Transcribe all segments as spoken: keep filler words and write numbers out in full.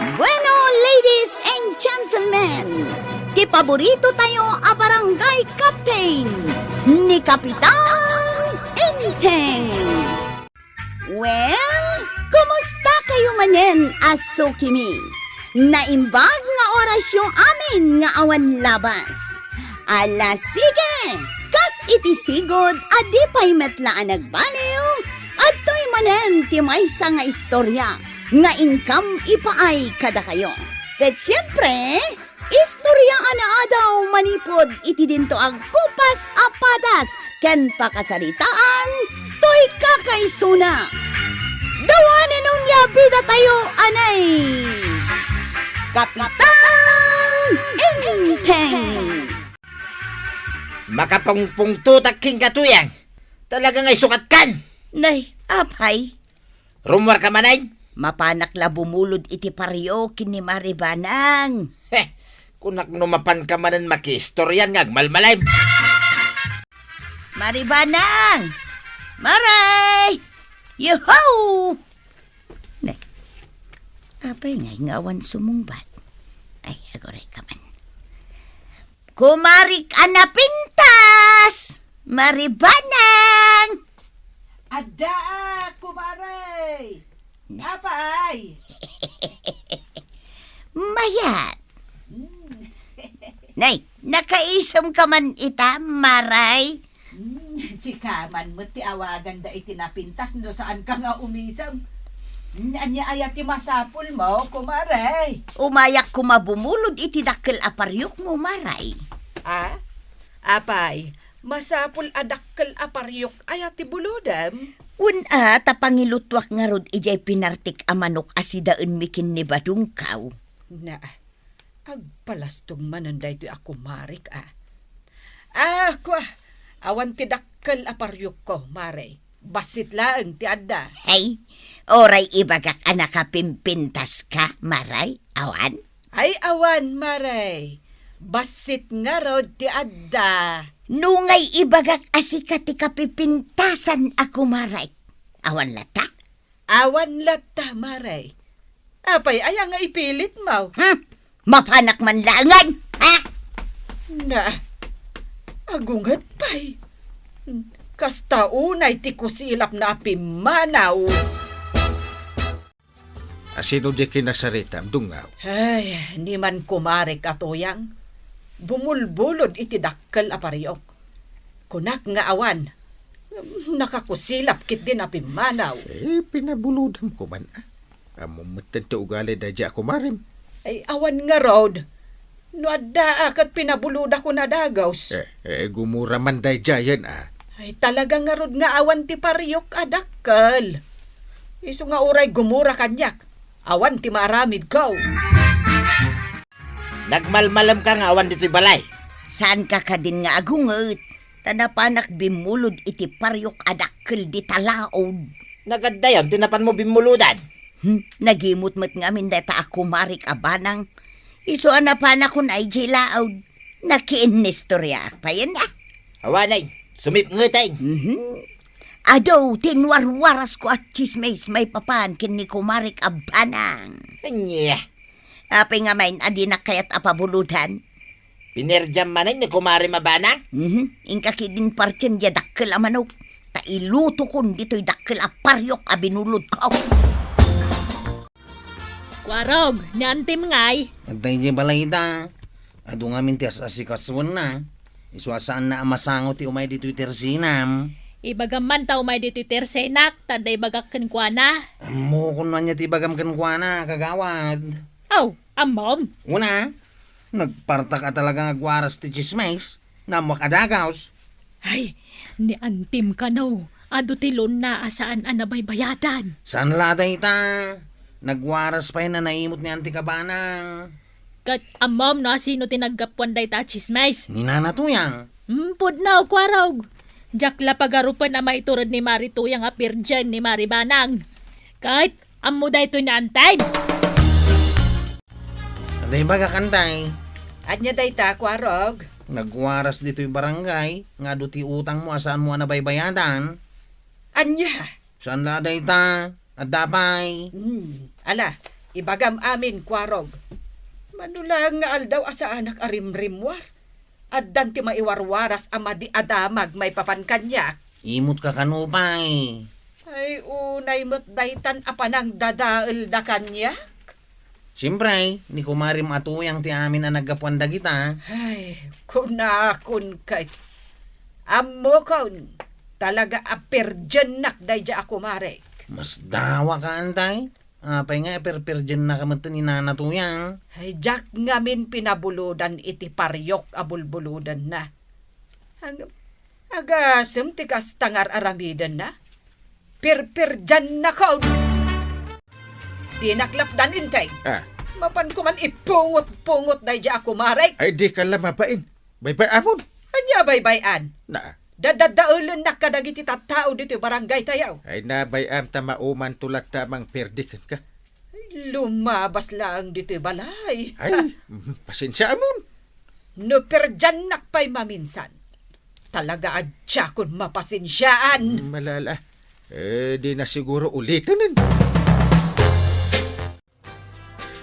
Bueno, ladies and gentlemen, ti paborito tayo a barangay captain, ni Kapitan Enteng. Well, kumusta kayo manen a sukimi? Naimbag nga orasyo amin nga awan labas. Ala, sige! Kas iti sigud a di pay met la a nagbaliw, adtoy manen ti maysa nga istorya nga inkam ipaay kadakayo. Ket siempre, istorya a naadaw manipud iti dinto a kupas a padas ken pakasaritaan, toy kakaisuna. Dawanen onia bida tayo, anay! Kapitan Enteng! Makapungpungtotak kenka, Tuyang. Talaga nga isukatkan. Nay, apay? Rummuarka manen? Mapanak la bumulod iti pario ken ni Mari Banang. Heh, kunak no mapanka manen makiistoryan nga agmalmalem. Mari Banang! Maray! Yuhu! Ne, apay ngay nga awan sumungbat? Ay, aguray ka man. Kumarik a napintas! Mari Banang! Adda, a, kumare! Ne. Apay? Mayat! Mm. Nay, nakaisem ka man ita, Maray? Mm, sika man met ti awaganda iti napintas no saan ka nga umisem. Mm, ania aya ti masapul mo, kumare? Umayak koma bumulod iti dakkel a pariokmo, Maray. A? Apay, masapul a dakkel a pariok aya ti bulodem? Wen a, ta pangilutuak ngarud idiay pinartik a manok a sidaenmi ken ni Badungkaw. Na, agpalastog manen daytoy a kumarik a. Ah, kua, awan ti dakkel a pariokko, Mare. Bassit laeng ti adda. Hey, uray ibagak a nakapimpintaska, Maray? Awan? Ay, awan, Maray. Bassit ngarud ti adda. Nungay ibagak a sika ti kapipintasan a kumarek. Awan latta? Awan latta, Maray. Apay aya nga ipilitmo? Hmm? Mapanak man laengen, ha? Na, agunget pay. Kasta unay ti kusilapna a pimmanaw. Asino di kinasaritam, Dungaw? Ay, ni man kumarek a Tuyang. Bumulbulod iti dakkel a pariok. Kunak nga awan. Nakakusilap ketdin a pimmanaw. Eh, pinabulodam ko man, ah. Ammom metten ti ugali daydiay a kumarem. Ay, awan ngarud. No adda a ket pinabulodak a dagus. Eh, eh, gumura man daydiayen, ah. Ay, talaga ngarud nga awan ti pariok a dakkel. Isu nga uray gumura kaniak, awan ti maaramidko. Nagmalmalemka nga awan ditoy balay. Saanka kadin nga agunget, ta napanak bimmulod iti pariok a dakkel dita laod. Nagaddayan ti napanmo bimmulodan. Hmm, nagimut met ngamin dayta a kumarik a banang. Isu a napanakon idiay laod. Nakiinnistoriaak payen, ah. Awanay, sumipngeten. Mhm. Adu ti inwarwarasko a tsismis maipapan ken ni kumarik a banang. Ania? Apay ngamin a dinak kayat a pabulodan? Pinerdiam manen ni kumarem a banang? Mhm. Inka ketdin partiem diay dakkel a manok. Ta ilutokon ditoy dakkel a pariok a binulodko. Kuarog, ni Antim ngay? Adda idiay balayda. Adu ngamin ti as-asikasuenna. Isu a saanna a masango ti umay ditoy tersenam. Ibagam man ta umay ditoy tersenak, ta adda ibagak kenkuana. Ammokon no ania ti ibagam kenkuana, kagawad. Aw, ammom? Una, nagpartak a talaga nga agwaras ti tsismis. Nammuak a dagus. Ay, ni Antim kano, adu ti loanna a saan a nabaybayadan. Saan la dayta? Nagwaras pay a naimut ni Anti a banang. Ket ammom no asino ti naggapuan dayta a tsismis? Ni Nana Tuyang. Hmm, pudno, Kuarog. Diak la pagarupen a maitured ni Mari Tuyang a pirdien ni Mari Banang. Ket ammo daytoy ni Antim. Adda ibagak, Antim. Ania dayta, Kuarog? Nagwaras ditoy barangay nga adu ti utangmo a saanmo a nabaybayadan. Ania? Saan la dayta? Adda pay. Hmm, ala, Ibagam amin, Kuarog. Mano laeng nga aldaw a saanak a rimrimmuar. Addan ti maiwarwaras a madi a damag maipapan kaniak. Imut ka kano pay. Ay, unay met daytan a panangdadaelda kaniak. Siempre, ni kumarem a Tuyang ti amin a naggapuan dagita. Ay, kunakon ket. Ammokon, talaga a perdiennak daydiay a kumarek. Masdawa ka, antay? Apay nga perperdiennaka met ni Nana Tuyang? Ay, diak ngamin pinabulodan iti pariok a bulbulodenna. Ag-, agasem ti kasta nga ar-aramidenna? Perperdiennakon! Dinak lapdan, Enteng. Ah. Mapanko man ipungot-pungot daydiay a kumarek. Ay, dika la mabain. Baybay-amon. Ania baybay-an? Na. Dadadaelennak kadagiti tattao ditoy barangaytayo. Ay, naybay-am ta maumanto latta a mangperdi kenka. Ay, lumabas laeng ditoy balay. Ay, mm, pasensiaamon. No perdiannak pay maminsan, talaga a diakon mapasensiaan. Mm, malala. Eh, di na siguro ulitenen.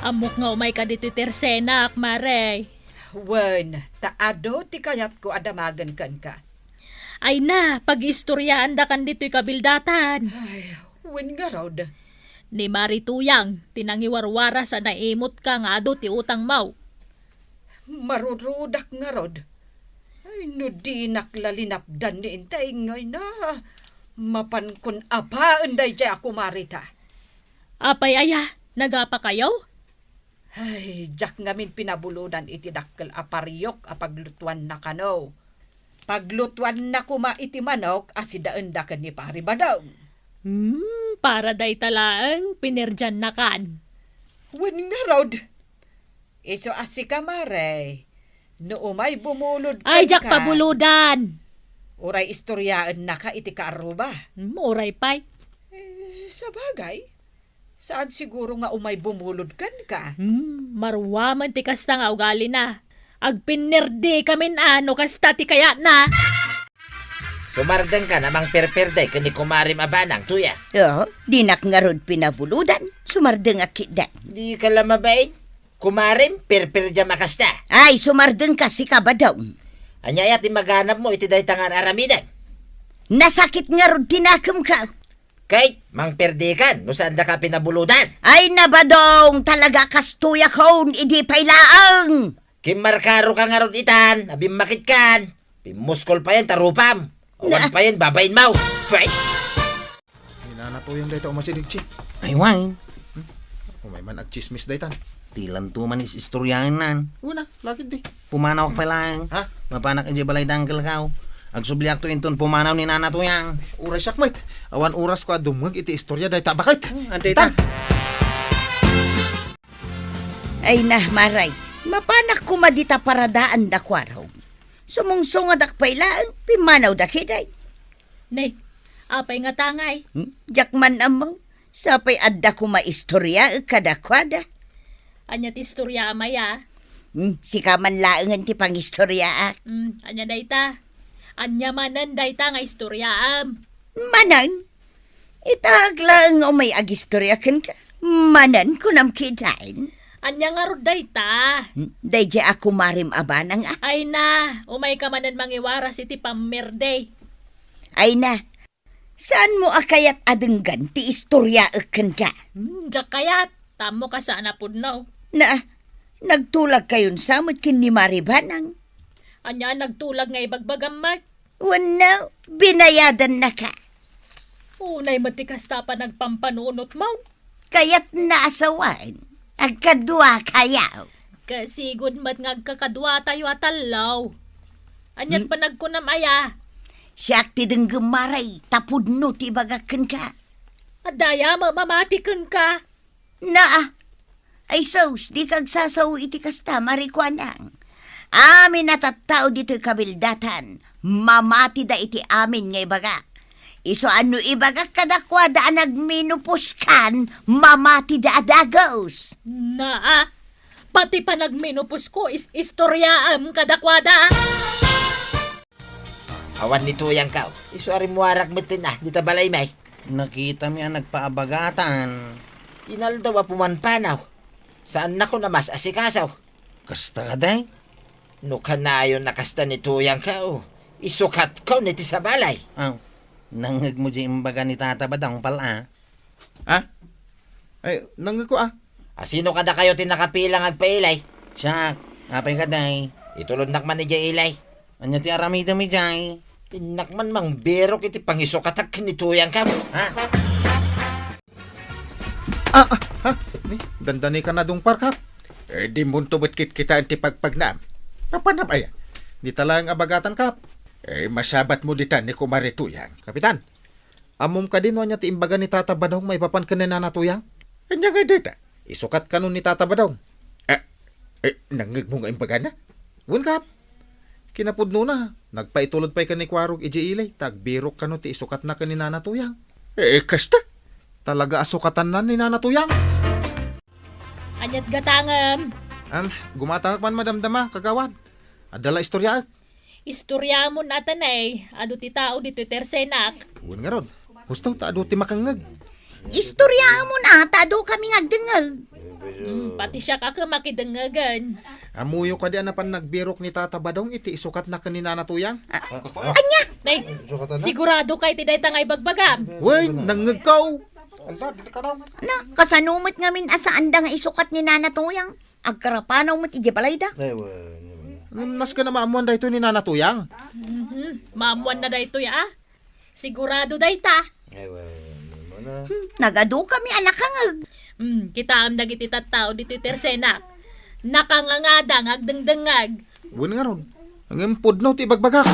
Ammok nga umayka ditoy tersenak, Mare. Wen, ta adu ti kayatko a damagen kenka. Ay na, pag-istoryaandakan ditoy kabildatan. Ay, wen ngarud. Ni Mari Tuyang, ti nangiwarwaras a naimutka nga adu ti utangmo. Marurudak ngarud. Ay, no dinak la linapdan ni Enteng, ay na, mapankon apaen daydiay a kumarita. Apay aya, nagapakayo? Ay, diak ngamin pinabulodan iti dakkel a pariok a paglutuanna kano. Paglutuanna koma iti manok a sidaenda ken ni Pari Badong. Hmm, para dayta laeng, pinerdiannakan. Wen ngarud. Isu a sika, Mare, no umay bumulod kenka. Ay, diak pabulodan. Uray istoryaennaka iti kaarruba. Hmm, uray pay. Eh, sabagay, saan siguro nga umay bumulod kenka. Hmm, maruamen ti kasta nga ugalina. Agpinnerdikamin a no kasta ti kayatna. Sumardengka a mangperperdi ken ni kumarem a banang, Tuyang. Oo, dinak ngarud pinabulodan. Sumardengak ketdi. Dika la mabain. Kumarem, perperdiam a kasta. Ay, sumardengka, sika, Badong. Ania aya ti maganabmo iti dayta nga ar-aramidem? Nasakit ngarud ti nakemko. Ket, mangperdikan no saandaka pinabulodan. Ay na, Badong, talaga kastoyakon, idi pay laeng. Kimmarkaroka ngarud itan, a bimmaketkan. Pimmuskol payen ta rupam. Awan payen babainmo. Pay! Ni Nana Tuyang dayta umasideg, Chi. Ay, wen. Umay man agtsismis daytan. Dilanto man is-istoryaennan. Wen a, laketdi. Pumanawak pay laeng. Ha? Mapanak idiay balay da uncle ko. Agsubliakto inton pumanaw ni Nana Tuyang. Uray siak met. Awan orasko a dumngeg iti istorya dayta a baket. Hmm, ante ita. Ay na, Mare, mapanak koma dita paradaan da Kuarog. Sumungsungadak pay laeng, pimmanawda ketdi. Ne, apay ngata ngay? Hmm? Diak man ammo. Sapay adda koma istoryaek kadakuada. Ania ti istoryaam aya? Hmm, sika man laengen ti pangistoryaak. Hmm, ania dayta? Ania manen dayta nga istoryaam? Manen? Itaak laeng nga umay agistorya kenka. Manen, kunam ketdin. Ania ngarud dayta? Hmm, daydiay a kumarem a banang a. Ay na, umayka manen mangiwaras iti pammerdi. Ay na, saanmo a kayat a denggan ti istoryaek kenka? Hmm, diak kayat. Tammo ka saan a pudno. Na, nagtulagkayon sa met ken ni Mari Banang. Ania a nagtulag nga ibagbagam met? Wenno, binayadannaka? Unay met ti kasta a panagpampanunotmo. Kayatna a sawen, agkaduakayo. Kasigud met nga agkakaduatayo a tallo. Aniat Hmm? panagkunam aya? Siak ti denggem, Mare, ta pudno ti ibagak kenka. Adda aya mamati kenka? Naa. Ay sus, dika agsasao iti kasta, Mari Kuanang. Amin a tattao ditoy kabildatan, mamatida iti amin nga ibagak. Isu a no ibagak kadakuada a nagmenopause kan, mamatida a dagus. Naa, pati panagmenopause ko, is-istoryaam kadakuada. Awan ni Tuyang ka. Isu a rimmuarak metten a, dita balay, may. Nakitami a nagpaabagatan. Inaldaw a pumanpanaw. Saannakon a maasikaso. Kasta kadi? No kanayon a kasta ni Tuyangko, isukatko iti sabali. Aw, nangngegmo diay imbaga ni Tata Badong, pal-a? Ha? Ay, nangngegko, a. A, sino kadakayo ti nakapila nga agpailay? Siak, apay kadi? Itulodnak man idiay ilay. Ania ti aramidem idiay? Innak man mangbirok iti pangisukatak ken ni Tuyangko. Ha? Ah, ah, ha? Ni, dandani ka na dungpar, Kap? Eh, dimonto met kitkitaen ti pagpagnaam. Papanam aya? Dita laeng a bagatan, Kap. Eh, masabatmo dita ni Kumare Tuyang. Kapitan, ammom kadi no ania ti imbaga ni Tata Badong maipapan ken ni Nana Tuyang? Ania ngay dayta? Isukat kano ni Tata Badong? Ah, eh, nangngegmo nga imbagana? Wen, Kap. Kinapudnona, nagpaitulod pay ken ni Kuarog idiay ilay, ta agbirok kano ti isukatna ken ni Nana Tuyang. Eh, kasta? Talaga a sukatanna ni Nana Tuyang. Aniat gatangem? Am, gumatangak man madamdama, kagawad. Adda la istoryaek. Istoryaemon a tanay, adu ti tao ditoy tersenak. Wen ngarud, husto ta adu ti makangngeg. Istoryaemon a ta adu kami nga agdengngeg. Hmm, pati siak a kema kidengngegen. Ammoyo kadi a napan nagbirok ni Tata Badong iti isukatna ken ni Nana Tuyang? Ah, ania? Nay, sigurado ka iti dayta nga ibagbagam? Wen, nangngegko. Na, kasano met ngamin a saanda nga isukat ni Nana Tuyang? Agkarapanaw met idiay balayda. Ay, wen, wen. Ngem nasken a maammoan daytoy ni Nana Tuyang. Mhm. Maammoanna daytoy, a. Sigurado dayta. Ay, wen, wen, wen, a. Hmm, nagadu kami a nakangngeg. Hmm, kitaem dagiti tattao ditoy tersenak. Nakangngegda nga agdengdengngeg. Wen ngarud. Ngem pudno ti ibagbagak.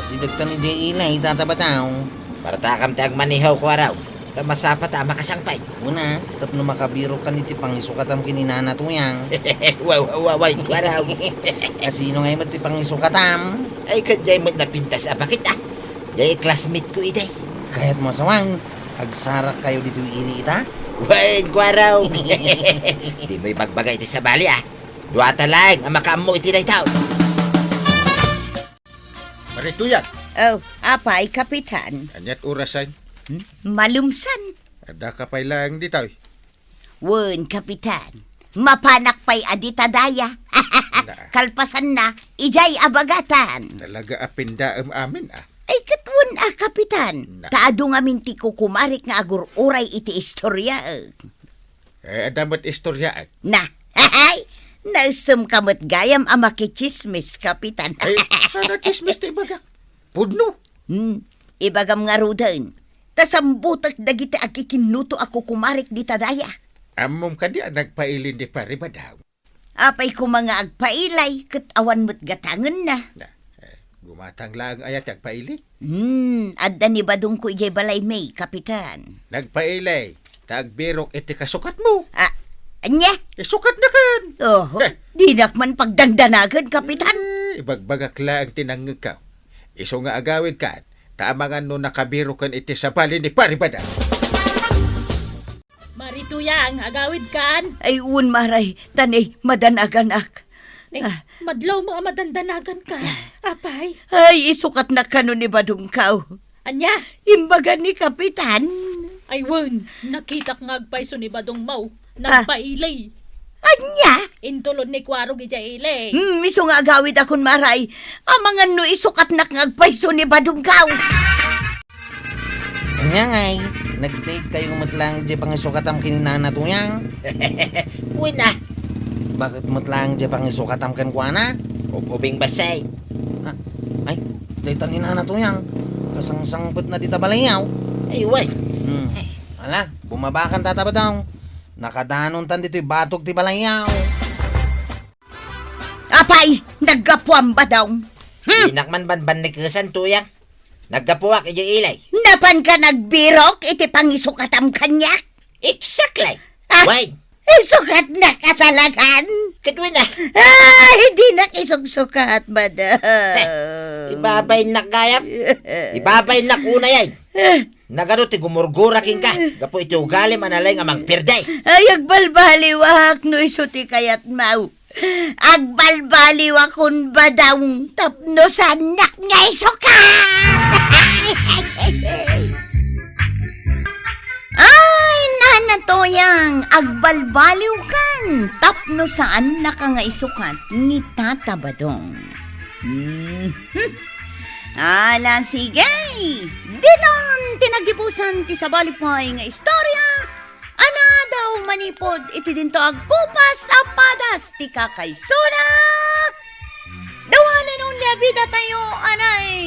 Asidegtan idiay ilay, Tata Badong. Partakam ti agmaneho, Kuarog. Ta masapata a makasangpet. Wen a, tapno makabirokkan iti pangisukatam ken ni Nana Tuyang. Wa, wa, wa, wa, Kuarog. Asino ngay met ti pangisukatam? Ay, kadiay met napintas a bakit, a. Diay classmate ko idiay. Kayatmo a sawen, agsarakkayo ditoy ili ita? Wen, Kuarog. Dimo ibagbaga iti sabali, a. Duata laeng a makaammo iti dayta. Mare Tuyang. Oh, apay, Kapitan? Aniat orasen? Hmm? Malumsan. Addaka pay laeng ditoy? Wen, Kapitan. Mapanak pay a dita daya. Na. Kalpasanna, idiay a bagatan. Talaga a pindaem amin, a. Ay, ket wen a, Kapitan. Na. Ta adu ngamin ti kukumarek nga agur-uray iti istorya, eh. Eh, adda met istoryaek. Na, hay! Naisem ka met gayam a makitsismis, Kapitan. Eh, sana tsismis ti ibagak. Pudno. Hmm, ibagam ngaruden. Ta sambutek dagiti agikinnuto a kukumarek dita daya. Ammom kadi a nagpailin ni Pari Badong? Apay koma nga agpailay, ket awan met gatangenna. Na, eh, gumatang laeng aya ti agpaili? Hmm, adda ni Badongko idiay balaymi, Kapitan. Nagpaili, ta agbirok iti kasukatmo. Ah, ania? Isukatnakan. Oh, eh, dinak man pagdandanagan, Kapitan. Eh, ibagbagak laeng ti nangngegko. Isu nga agawidkan, ta amangan no nakabiroken iti sabali ni Pari Badong. Mare Tuyang, agawidkan. Ay, wen, Mare, ta ni, madanaganak. Ni, ah, madlawmo a madandanaganka. Apay. Ay, isukatnak kano ni Badongko. Ania? Imbaga ni Kapitan. Ay, wen, nakitak nga agpayso ni Badongmo. Ah. Nagpaili. Ania? Intulod ni Kuarog idiay ili. Hmm, isu nga agawidakon, Mare. Amangan no isukatnak nga agpayso ni Badongko. Ania ngay, nag-date kayo met laeng idiay pangisukatam ken ni Nana Tuyang? Wen a. Bakit met laeng idiay pangisukatam kenkuana? Ub-ubing bassit. Ah, ay, dayta ni Nana Tuyang. Kasangsangpetna dita balayyo. Ay, wen. Hmm. Ala, bumabakan, Tata Badong. Nakadanontan ditoy batog ti balayyo. Apay, naggapuam, Badong. Hmm. Dinak man banbannikesan, Tuyang. Naggapuak idiay ili. Napanka nagbirok iti pangisukatam kaniak? Exactly. Ah, wen. Isukatnak a talagan? Ket wen a. Ay, dinak isuksukat, Badong. Eh, ibabainnak gayam. Ibabainnak unay ay. Eh. Nagadu ti gumurgura kenka, gapu iti ugalim a nalaing a mangperde. Ay, agbalbaliwak no isu ti kayatmo. Agbalbaliwakon, Badong, tapno saannak nga isukat. Ah! Ayang, agbalbaliwkan tapno saannaka nga isukat ni Tata Badong. Mhm. Ala, sige. Ditan ti nagibusan ti sabali pay nga istorya. Anadaw manipod iti dinto agkupas a padas ti kakaisuna. The one and only a bidatayo, anay,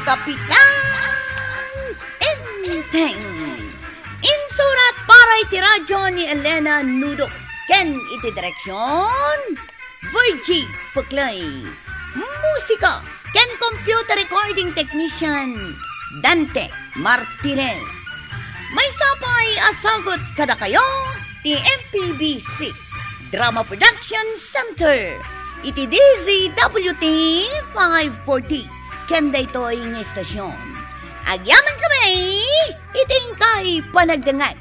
Kapitan Enteng. Insurat para iti radyo ni Elena Nudo ken iti direksyon, Virgie Puclay. Musika ken computer recording technician, Dante Martinez. Maysa pay a sagut kadakayo ti M P B C Drama Production Center iti D Z W T five forty ken daytoy nga estasyon. Agyamankami iti inkay panagdengngeg.